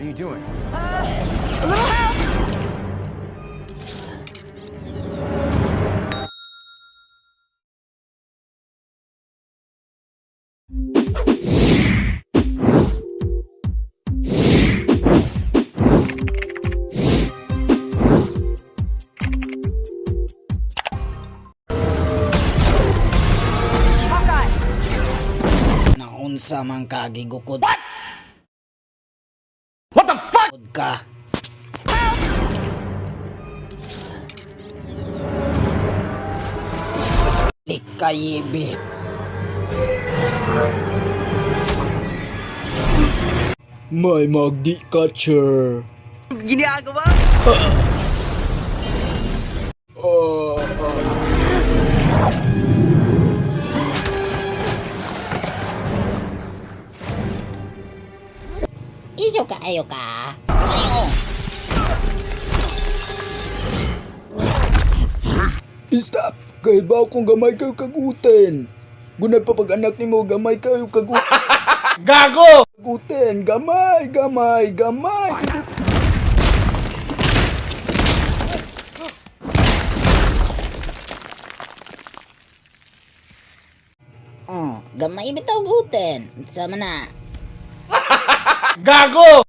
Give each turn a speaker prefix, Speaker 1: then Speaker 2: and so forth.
Speaker 1: What are you doing?
Speaker 2: A little help! Hawkeye!
Speaker 3: Naunsa man ka gigukod. What? What the fuck? Ka. Likayibi. May magdi catcher.
Speaker 2: Ginagawa?
Speaker 3: Iso ka ayo ka. Ayo.
Speaker 4: Stop! Kay ba kung gamay kayo kagutin? Gunay pa pag anak nimo gamay kayo kagutin.
Speaker 5: Gago!
Speaker 4: Kagutin, gamay, gamay, gamay. Kagutin.
Speaker 3: Oh, gamay bitaw guten. Sama na.
Speaker 5: Gago!